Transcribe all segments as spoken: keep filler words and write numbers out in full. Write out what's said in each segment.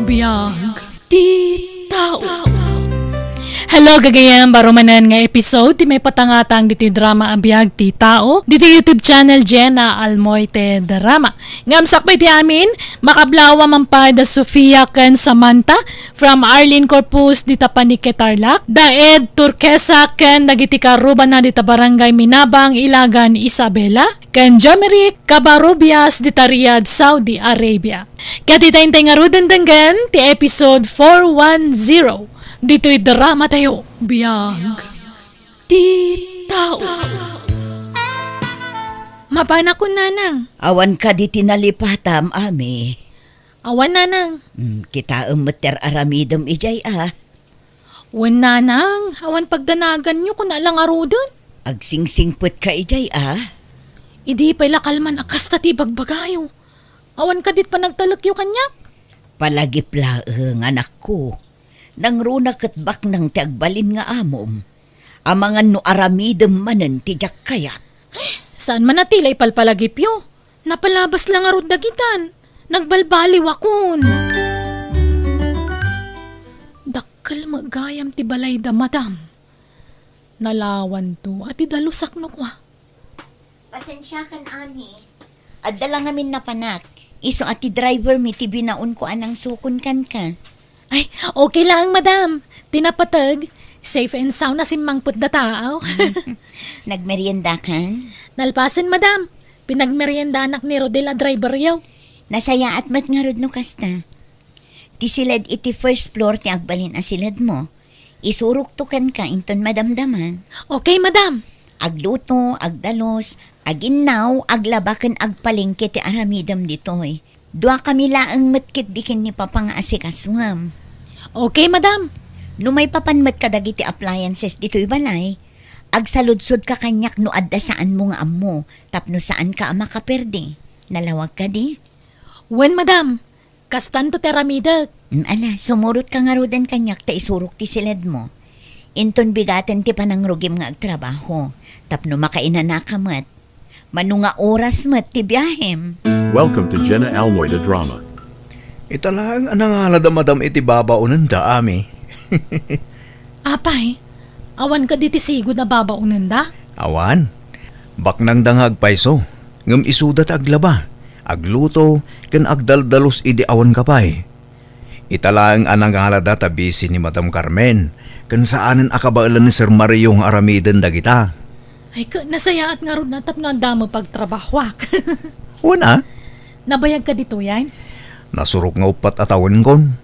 Biag ti tao. Hello, gagayyem, baro manen nga episode ti maipatangatang ditoy drama a Biag ti Tao. Ditoy YouTube channel, Jenna Almoite Drama. Ngem sakbay ti amin, makablawa man pay da Sofia ken Samantha, from Arlene Corpus dita Panique, Tarlac, da Ed Turquesa ken dagiti karrubana dita Barangay Minabang, Ilagan, Isabela, ken Jomeric Cabarrubias dita Riyadh, Saudi Arabia. Ket ita intay ngaruden denggen ti episode four one zero ditoy drama tayo, Biag ti Tao. Mapanakon, Nanang. Awan kadi ti nalipatam, Ami? Awan, Nanang. Hmm, kitaem met ti ar-aramidem idiay, a. Wen, Nanang, awan pagdanaganyo, kuna la ngaruden. Agsingsingpetka idiay, a? Idi pay la kalman a kasta ti ibagbagayo. Awan kadit panagtalekyo kaniak? Palagip laeng, anakko. Nangruna ket baknang ti agbalin nga amom. Amangan no aramidem manen ti diak kayat. Saan man a ti la ipalpalagipyo? Napalabas la ngarud dagitan. Nagbalbaliwakon. Dakkel met gayam ti balayda, madam. Nalawanto a ti dalusak no kua. Pasensiakan, Ami. Adda la ngamin napanak. Isu a ti driver mi ti binaonko a nangsukon kenka. Ay, okay laeng, madam. Ti napateg, safe and sound a simmangpet dataw. Nagmeriendakan? Nalpasen, madam. Pinagmeriendanak ni Rodel a driveryo. Nasayaat met ngarud no kasta. Ti siled iti first floor ti agbalin a siledmo. Isurokto kenka inton madamdama. Okay, madam. Agluto, agdalus, aginnaw, aglaba ken agpalengke ti aramidem ditoy. Duakami laeng met ketdi ken ni Papa nga asikasuem. Okay, madam. No maipapan met kadagiti appliances ditoy balay, agsaludsodka kaniak no adda saanmo nga ammo tapno saanka a makaperdi. Nalawag kadi? Wen, madam. Kastanto ti aramidek. Mm, ala, sumurotka ngaruden kaniak ta isurok ti siledmo. Inton bigaten ti panangrugim nga agtrabaho, tapno makainanaka met. Mano nga oras met ti biahem. Welcome to Jenna Almoy the Drama. Ita laeng a nangalada, madam, iti babaonenda, Ami. Apay, awan kadi ti sigud a babaonenda? Awan. Baknangda nga agpayso, ngem isuda ti aglaba, agluto, ken agdaldalus idi awanka pay. Ita laeng a nangalada ta busy ni Madam Carmen, ken saanen a kabaelan ni Sir Mario nga aramiden dagita. Ay, ka, nasayaat ngarud na tapno adda met pagtrabahoak. Wen a? Nabayag ka ditoyen? Nasurok nga uppat a tawenkon.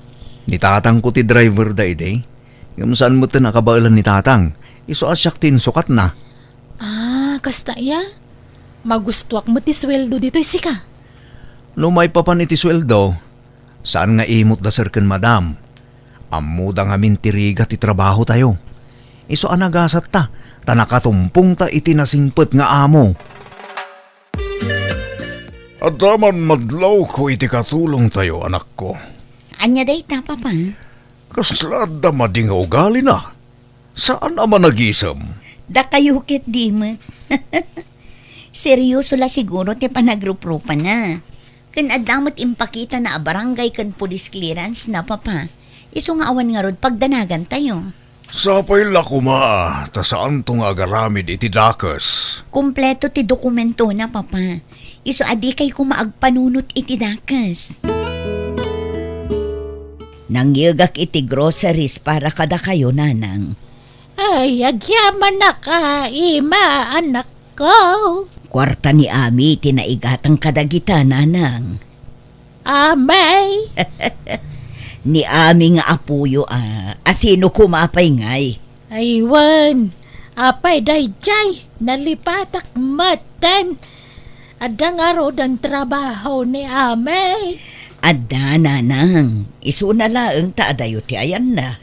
Ni tatangko ti driver da idi. Ngem saan metten a kabaelan ni tatang. Isu a siak ti insukatna. Ah, kasta ya? Magustuak met ti sueldo ditoy sika. No maipapan iti sueldo, saan nga imot da sir ken madam. Ammoda ngamin ti rigat ti trabahotayo. Isu a nagasatta, ta nakatumpongta iti nasingpet nga amo. Adda man madlawko iti katulongtayo, anakko. Ania dayta, Papa? Kasla adda madi nga ugalina. Saan a managisem. Dakayo ket di met. Seryoso la siguro ti panagruprupana. Ken adda met impakitana a barangay ken police clearance na, Papa. Isu nga awan ngarud pagdanagantayo. Sapay la koma, ta saanto nga agaramid iti dakes. Kompleto ti dokumentona, Papa. Isu a dikay koma agpanunot iti dakes. Nangyegak iti groceries para kadakayo, Nanang. Ay, agyamanak a ima, anakko. Kuarta ni Ami ti naigatang kadagita, Nanang. Amay. Ni Ami nga apoyo a, a sino koma pay ngay? Ay, wen. Apay daydiay, nalipatak metten. Adda ngaruden trabaho ni Amay? Adda, Nanang. Isuna laeng ta adayo ti ayanna.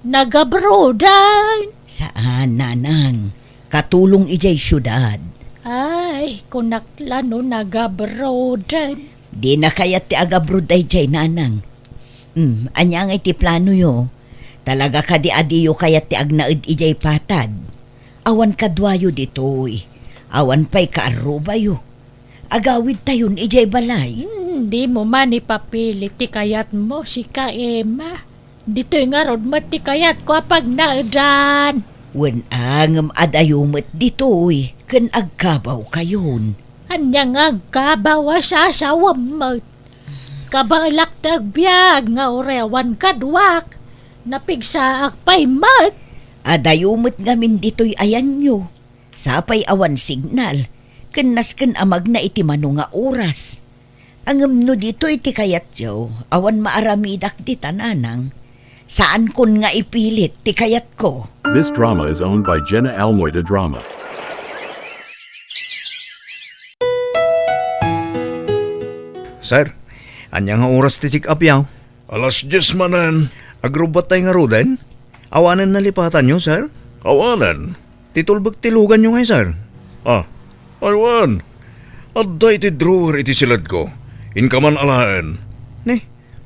Nagabrodan? Saan, Nanang. Katulong idiay siudad. Ay, kunak la no nagabrodan. Dina kayat ti agabrod daydiay, Nanang. Hmm, ania ngay ti planoyo? Talaga kadi a diyo kayat ti agnaed idiay patad? Awan kaduayo ditoy. Awan pay kaarrubayo. Agawidtayon idiay balay. Hmm, Dimo man ipapili ti kayatmo, sika, Emma. Ditoy ngarud met ti kayatko a pagnaedan. Wen a, ngem adayo met ditoy, ken agkabawkayon. Ania nga agkabaw a sasawem met? Kabaelak ti agbiag nga uray awan kaduak. Napigsaak pay met. Adayo met ngamin ditoy ayanyo. Sapay awan signal, ken nasken a magna iti mano nga oras. Ngem no ditoy ti kayatyo, awan maaramidak dita, nanang. Saankon nga ipilit ti kayatko. This drama is owned by Jenna Almoy de Drama. Sir, ania nga oras ti check-up yaw? Alas dies manen. Agrubbattay ngaruden? Awanen nalipatanyo, sir? Awanen. Ti tulbek ti luganyo ngay, sir? Ah, aywan. Adda iti drawer iti siledko. Inka man alaen. Ni,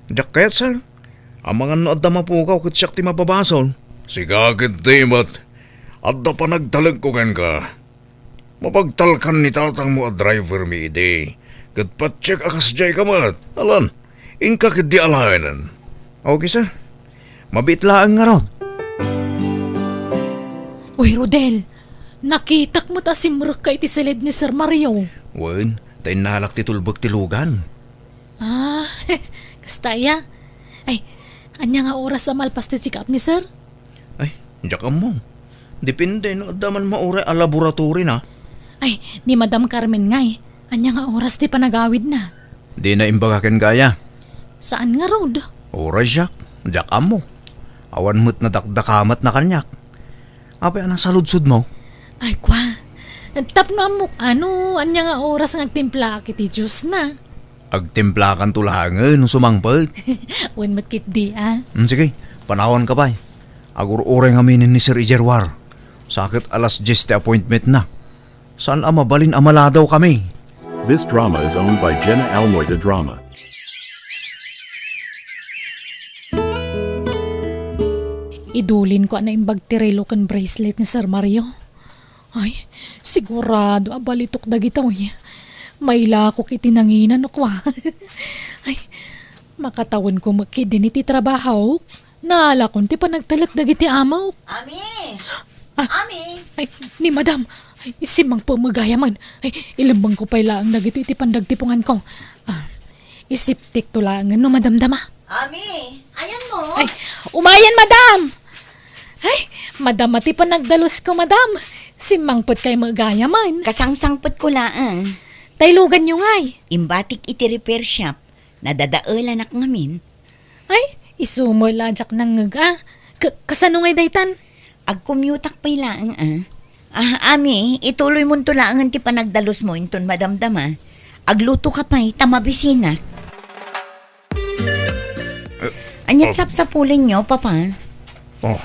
diak kayat, sir. Amangan no adda mapukaw ket siak ti mapabasol. Sika ketdi met. Adda panagtalekko kenka. Mapagtalkan ni tatangmo a driver mi idi, ket patsekak a kasdiay ka met. Alan, inka ketdi alaenen. Okay, sir. Mabiit laeng ngarud. Uy, Rodel, nakitak met a simrekka iti siled ni Sir Mario. Wen, ta innalak ti tulbek ti lugan. Ah, kasta aya. Ay, ania nga oras a malpas ti check-up ni sir? Ay, diak ammo. Depende no adda man mauray a laboratory na. Ay, ni Madam Carmen ngay, ania nga oras ti panagawidna? Dina imbaga kenka aya. Saan ngarud? Uray siak, diak ammo. Awan met nadakdakamatna kaniak. Apay a nasaludsodmo? Ay, kwa. Tapno ammok no ania nga oras nga agtimplaak iti juice na. Agtimplakanto laengen no sumangpet. Wen met ketdi, a. Hmm, sige, panawanka pay. Agur-uray ngaminen ni Sir Ijerwar. Sa ket alas dies ti appointmentna. Saan a mabalin a maladawkami? This drama is owned by Jenna Almoy de Drama. Idulinko a naimbag ti relo ken bracelet ni Sir Mario. Ay, sigurado a balitok dagitoy. Mailakok iti nangina no kua. Ay, makatawenko met ketdin iti trabahok. Naalakon ti panagtalek dagiti amok. Ami! Ah, Ami! Ay, ni Madam. Ay, simmangpet met gayamen. Ay, ilemmengko pay laeng dagitoy iti pandagtiponganko. Ah, isiptikto laengen no madamdama. Ami, ayanmo? Ay, umayen, madam! Ay, madama ti panagdalusko, madam. Simmangpetkay met gayamen. Kasangsangpetko laeng. Tay luganyo ngay? Imbatik iti repair shop. Nadadaelanak ngamin. Ay, isu met la diak nangngeg a. Ka-, kasano ngay daytan? Agcommute-ak pay laeng a. Ah, Ami, ituloymonto laengen ti panagdalusmo inton madamdama. Aglutoka pay ta mabisinak. Eh, ania't ah, sapsapulenyo, Papa? Oh,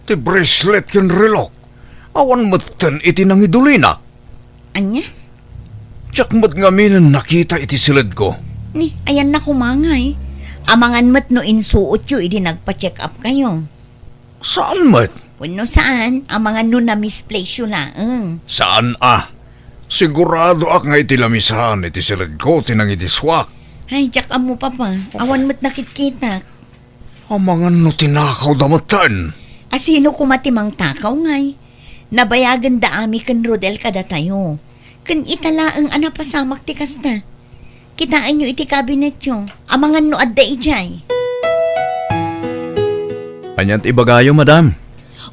ti bracelet ken relok. Awan metten iti nangidulinak. Ania? Diak met ngaminen nakita iti siledko. Ni, ayanna koma ngay. Amangan met no insuotyo idi nagpa-check-up kayo. Saan met? Wenno saan, amangan no na-misplace yo laeng. Saan a? Siguradoak nga iti lamisaan iti siledko ti nangidisuak. Ay, diak ammo, Papa. Awan met nakitkitak. Amangan no tinakawda metten. A, sino koma ti mangtakaw ngay? Nabayagenda Ami ken Rodel kadatayo. Ken ita laeng a napasamak ti kasta. Kitaenyo iti kabinetyo. Amangan no adda idiay. Ania't ibagayo, madam?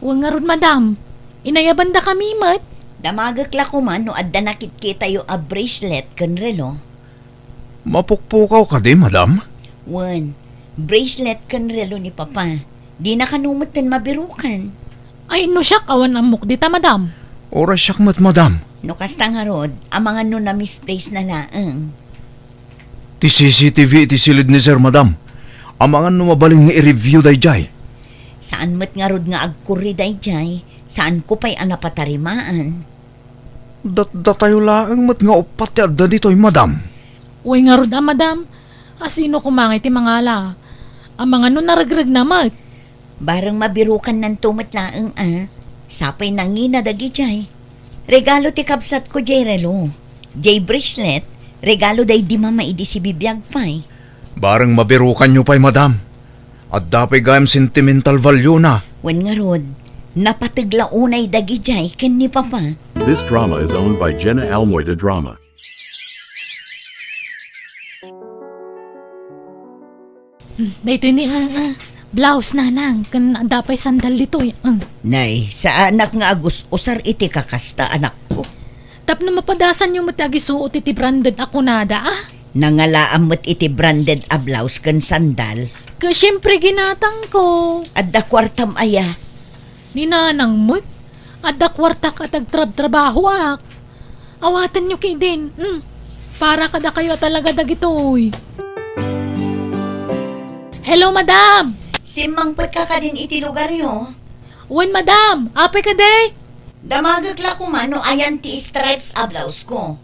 Wen ngarud, madam. Inayabandakami met. Damagek la koma no adda nakitkitayo a bracelet ken relo. Mapukpukaw kadi, madam? Wen, bracelet ken relo ni Papa. Dina kano metten mabirukan. Ay, no siak, awan ammok dita, madam. Uray siak met, madam. No kasta ngarud, amangan no na-misplace na laeng. Ti C C T V iti siled ni sir, madam. Amangan no mabalin nga i-review daydiay. Saan met ngarud nga agkurri daydiay, saanko pay a napatarimaan. Dat-, datayo laeng met nga uppat ti adda ditoy, madam. Uy, ngarud a, madam. A, sino koma ngay ti mangala? Amangan no naregregna met. Bareng mabirukannanto met laeng a. Sapay nangina dagidiay. Regalo ti kabsatko diay relo, diay bracelet, Regalo daydi mama idi sibibiag pay. Bareng mabirukanyo pay, madam. Adda pay gayam sentimental value na. Wen ngarud, napateg la unay dagijay ken ni papa. This drama is owned by Jenna Almoy de Drama. Hmm, daytoy ni, ah, ah, blouse, nanang, ken adda pay sandal ditoy, ah. Nay, saanak nga agus-usar iti kakasta, anakko. Tapno mapadasanyo met ti agisuot iti branded a kunada, ah. Nangalaam met iti branded a blouse ken sandal. Ket siempre, ginatangko. Adda kuartam aya? Ni nanang met, adda kuartak a tagtrabtrabahoak. Awatenyo ketdin, mm, para kadakayo a talaga dagitoy. Hello, madam! Simmangpetka kadin iti lugaryo? Wen, madam. Apay kadi? Damagek la koma no ayan ti stripes a blouse ko.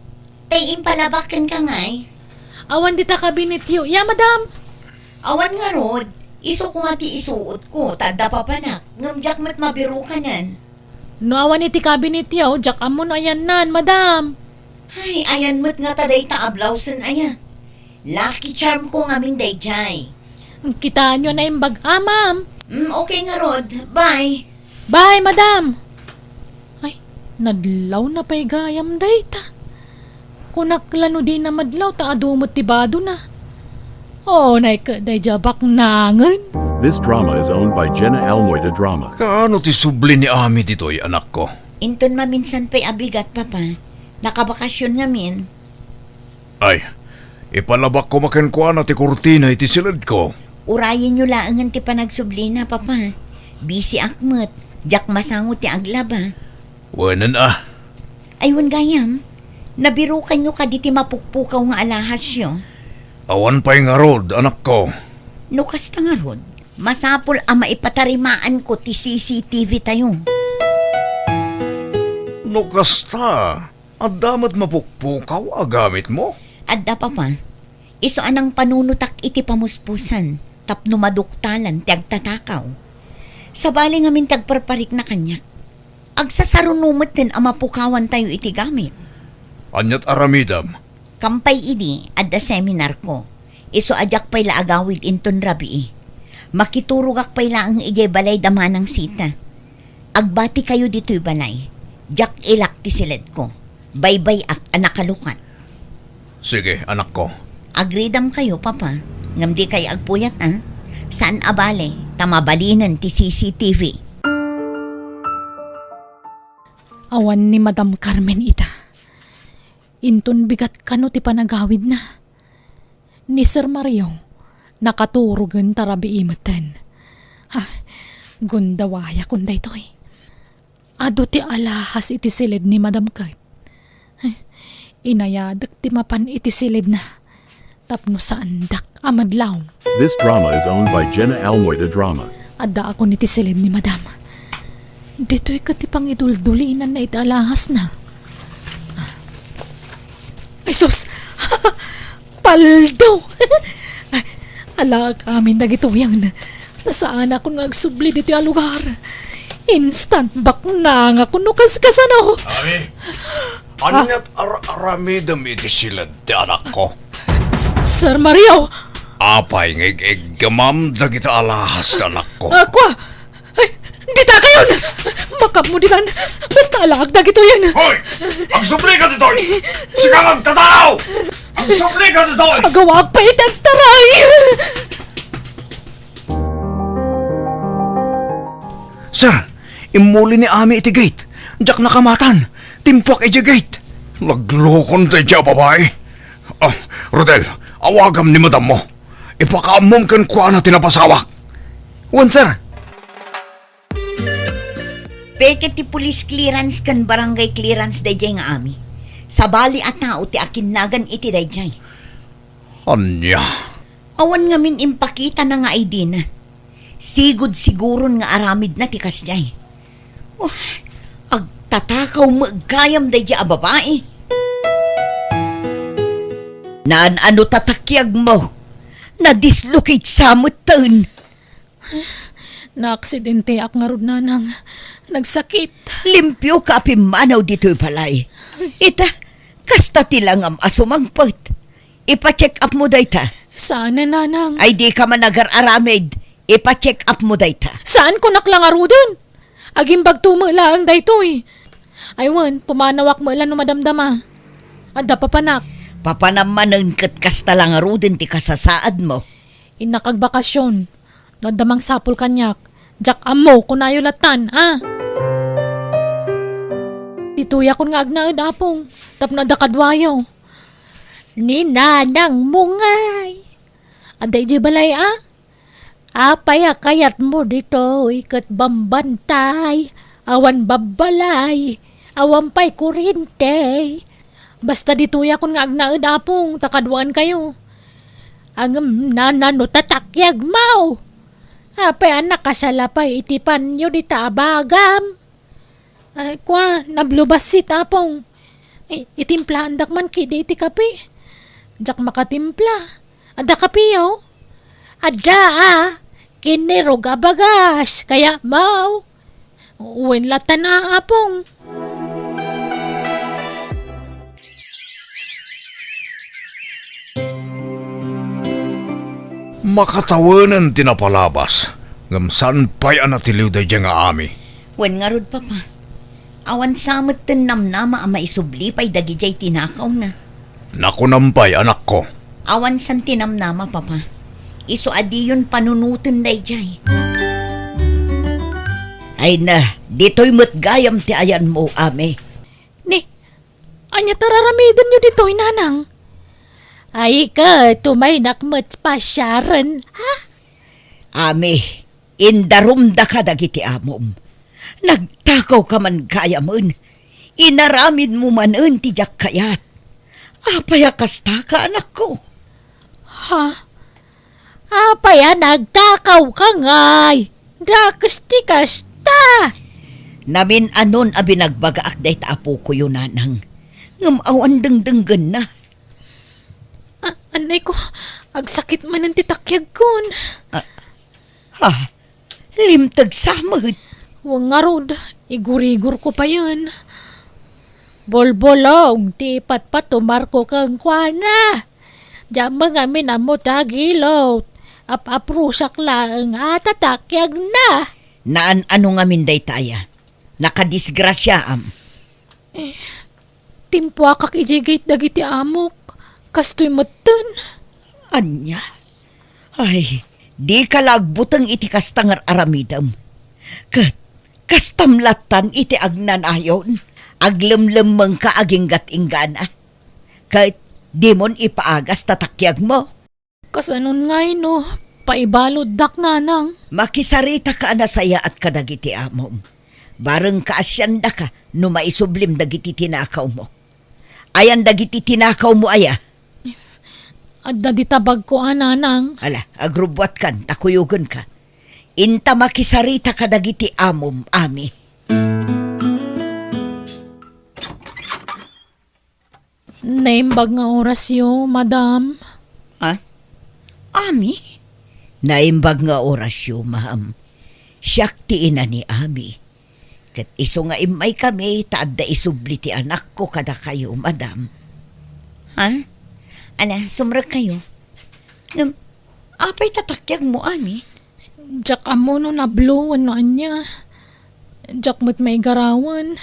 Tay impalabak kenka ngay? Awan dita kabinetyo. Ya, madam. Awan ngarud, isu koma ti isuotko, ta adda papanak, ngem diak met mabirukanen. No awan iti kabinetyo, diak ammo no ayannan, madam. Ay, ayan met ngata dayta a blausen aya. Lucky charm ko ngamin daydiay. Kitaenyo a naimbag-a, ma'am. Mm, okay ngarud. Bye. Bye, madam. Ay, nadlawna pay gayam dayta. Kunak la no dina madlaw ta adu met ti badona. Unay ket daydiay a baknangen. This drama is owned by Jenna Almoy de Drama. Kaano ti subli ni Ami ditoy, anakko? Inton maminsan pay a bigat, Papa. Nakabakasyon ngamin. Ay, ipalabak koma kenkuana ti kurtina iti siledko. Urayenyo laengen ti panagsublina, Papa. Bisiak met. Diak masango ti aglaba. Wenen a. Ay, wen gayam, nabirukanyo kadi ti mapukpukaw nga alahasyo? Awan pay ngarud, anakko. No kasta ngarud, masapul a maipatarimaanko ti C C T V tayo. No kasta, adda met mapukpukaw a gamitmo? Adda, Papa. Isu a nangpanunotak iti pamuspusan tapno maduktalan ti agtatakaw. Sabali ngamin ti agparparikna kaniak. Agsasaruno metten a mapukawantayo iti gamit. Ania't aramidem? Kampay idi, adda seminarko. Isu a diak pay la agawid inton rabii. Makiturogak pay laeng idiay balay da Manang Sita. Agbatikayo ditoy balay. Diak ilak ti siledko. Baybay-ak a nakalukat. Sige, anakko. Agridam kayo, Papa. Ngem di kayo agpuyat, a? Saan a bale, ta mabalinen ti C C T V. Awan ni Madam Carmen ita. Inton bigat kano ti panagawidna. Ni Sir Mario, nakaturogen ta rabii metten. Ah, gundawayakon daytoy. Adu ti alahas iti siled ni Madam ket. Inayadek ti mapan iti siledna tapno saandak a madlaw. This drama is owned by Jenna Almoy de Drama. Addaakon iti siled ni Madam. Ditoy ket ti pangiduldulinanna iti alahasna. Ay sus! Paldo! Alaak amin dagitoyen. Ta saanakon nga agsubli ditoy a lugar. Instant baknangakon no kaskasano. Ami, ania't ar-aramidem iti siled ti anakko? S-, Sir Mario! Apay nga ig-iggamam dagita alahas ti anakko? Ah, kua! Ay, dita kayon! Makapmo ditan! Basta alaak dagitoyen! Hoy! Agsubli ka ditoy! Sika nga agtatao! Agsubli ka ditoy! Agawaak pay iti agtaray! Sir, immuli ni Ami iti gate. Diak nakamatan. Timpuak idiay gate. Naglokon daydiay a babai. Ah, Rodel, awagam ni madammo. Ipakaammom kenkuana ti napasawak. Wen, sir. Peke ti police clearance ken barangay clearance daydiay nga Ami. Sabali a tao ti akinnagan iti daydiay. Ania? Awan ngamin impakitana nga I D na. Sigud siguron nga aramidna ti kasdiay. Oh, agtatakaw met gayam daydiay a babai. Naan-ano ta takiagmo? Nadislocate sa metten. Naaksidenteak ngarud, nanang. Nagsakit. Limpioka a pimmanaw ditoy balay. Ita, Kasta ti langam a sumangpet. Ipa-check up mo dayta. Saan, nanang. Ay, dika man agar-aramid. Ipa-check up mo dayta. Saan ko naklang aruden? Agimbagto met laeng daytoy. Ay wen, pumanawak met la no madamdama. Adda papanak. Papanam manen ket kasta la ngaruden ti kasasaad mo. Innak agbakasyon. No adda mangsapul kaniak, diak ammo, kunayo latan, a? Ditoyakon nga agnaed, Apong, tapno adda kaduayo. Ni nanang mo ngay. Adda idiay balay, a? Apay a kayatmo ditoy ket bambantay, awan babbalay, awan pay kurente? Basta ditoyakon nga agnaed, Apong, ta kaduaenkayo. Ngem nanano ta takyagmo? Apay a nakasala pay iti panyo dita a bagam? Ay, kua, nablo bassit, Apong. I-, itimplaandak man kadi iti kape. Diak makatimpla. Adda kapeyo? Adda, a. Kinirog a bagas. Kayatmo? Wen latan a, Apong. Makatawenen ti napalabas, ngem saan pay a natiliw daydiay nga Ami. Wen ngarud, Papa. Awan sa metten namnama a maisubli pay dagidiay tinakawna. Nakunam pay, anakko. Awan san ti namnama, Papa. Isu a diyon panunoten daydiay. Ay na, ditoy met gayam ti ayanmo, Ami. Ni, ania ti ar-aramidenyo ditoy, Nanang? Ay, ket umaynak met pasiaren, a? Ami, indarumdaka dagiti amom. Nagtakawka man gayamen. Inaramidmo manen ti diak kayat. Apay a kastaka, anakko? Ha? Apay a nagtakawka ngay? Dakes ti kasta! Namin-anon a binagbagaak dayta a pukoyo, Nanang. Ngem awan dengdenggenna. A-, anay ko, agsakit manen ti takyagkon. A-, ha? Limteg sa met. Wen ngarud, igurigor ko payen. Bolbolong ti ipatpatumar ko kenkuana. Diak met ngamin ammo ti agilot. Ap-aprusak laeng a ta takyagna. Naan-ano ngamin dayta aya? Nakadisgrasiaam. Eh, timpuakak idiay gate dagiti amok. Kastoy metten. Ania? Ay, dika la agbuteng iti kasta nga ar-aramidem. Ket kastam lattan iti agnanayon, aglemlemmengka aginggat inggana. Ket dimon ipaagas ta takyagmo. Kasanon ngay no paibaluddak, Nanang? Makisaritaka a nasayaat kadagiti amom. Bareng kaasiandaka no maisublim dagiti tinakawmo. Ayan dagiti tinakawmo aya? Adda dita bagko a, Nanang. Ala, agrubbuatkan, ta kuyogenka. Inta makisarita kadagiti amom, Ami. Naimbag nga orasyo, madam. Ha? Ami? Naimbag nga orasyo, ma'am. Siak ti ina ni Ami. Ket isu nga immaykami ta adda isubli ti anakko kadakayo, madam. Ha? Ala, sumrekkayo. Ngem, apay ta takyagmo, Ami? Diak ammo no nablo wenno ania. Diak met maigarawen.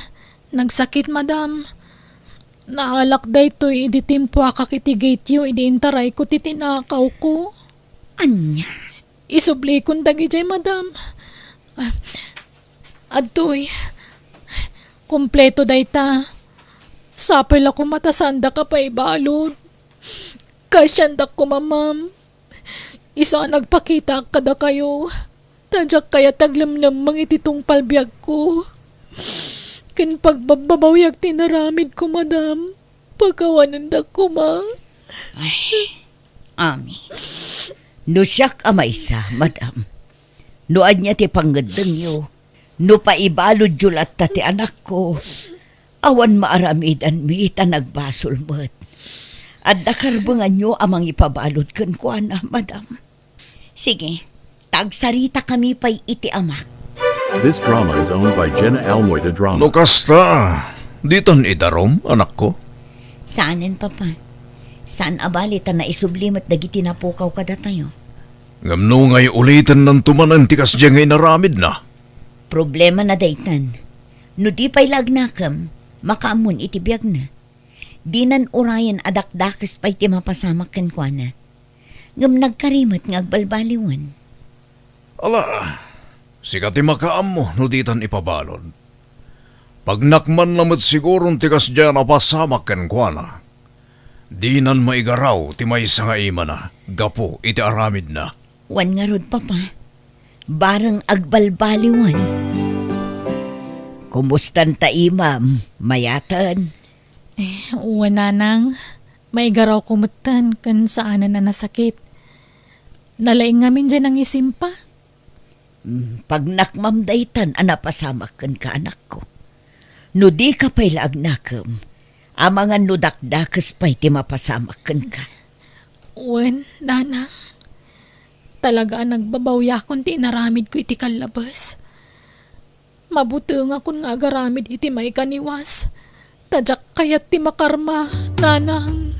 Nagsakit, madam. Naalak daytoy idi timpuakak iti gateyo idi intarayko ti tinakawko. Ania? Isublikon dagidiay, madam. Ah, adtoy. Kompleto dayta. Sapay la koma ta saandak a paibalud. Kaasiandak koma, ma'am. Isu a nagpakitaak kadakayo, ta diak kayat aglemlemmeng iti tungpal biagko. Ken pagbabbabawiak ti inaramidko, madam, pakawanendak koma. Ay, Ami. No siak a maysa, madam, no ania ti pangngeddengyo, no paibaludyo latta ti anakko, awan maaramidanmi ta nagbasol met. Adda karbenganyo a mangipabalud kenkuana, madam. Sige, ta agsaritakami pay iti amak. This drama is owned by Jenna Almoy de Drama. No kasta, ditan idarum, anakko? Saanen, Papa. Saan a bali ta naisubli met dagiti napukaw kadatayo. Ngem no ngay ulitennanto manen ti kasdiay nga inaramidna? Problemana daytan. No di pay la agnakem, makaammon iti biagna. Dinan urayen a dakdakes pay ti mapasamak kenkuana. Ngem nagkari met nga agbalbaliwan. Ala, sika ti makaammo no ditan ipabalud. Pagnakmanna met siguron ti kasdiay a napasamak kenkuana. Dinan maigaraw ti maysa nga imana gapu iti aramidna. Wen ngarud, Papa, bareng agbalbaliwan. Kumustan ta imam? Mayaten? Eh, wen, Nanang, maigarawko metten ken saanen a nasakit. Nalaing ngamin diay nangisimpa. Mm, pagnakmam daytan a napasamak kenka, anakko. No dika pay la agnakem, amangan no dakdakes pay ti mapasamak kenka. Wen, Nanang, talaga a nagbabawiakon ti inaramidko iti kallabes. Mabutengakon nga agaramid iti maikaniwas. Ta diak kayat ti makarma, Nanang.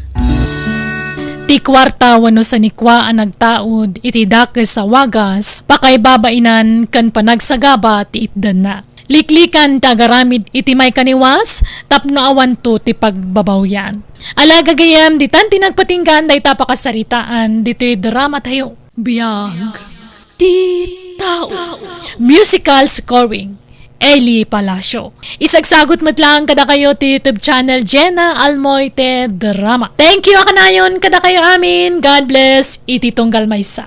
Ti kuarta wenno sanikua a nagtaud iti dakes a wagas, pakaibabainan ken panagsagaba ti itdanna. Liklikan ti agaramid iti maikaniwas tapno awanto ti pagbabawian. Ala gagayem, ditan ti nagpatinggaan dayta pakasaritaan ditoy drama tayo. Biag ti tao. Musical scoring, Eli Palacio. Isagsagot met lang kadakayo ti YouTube channel Jenna Almoite Drama. Thank you a kanayon kadakayo amin. God bless iti tunggal maysa.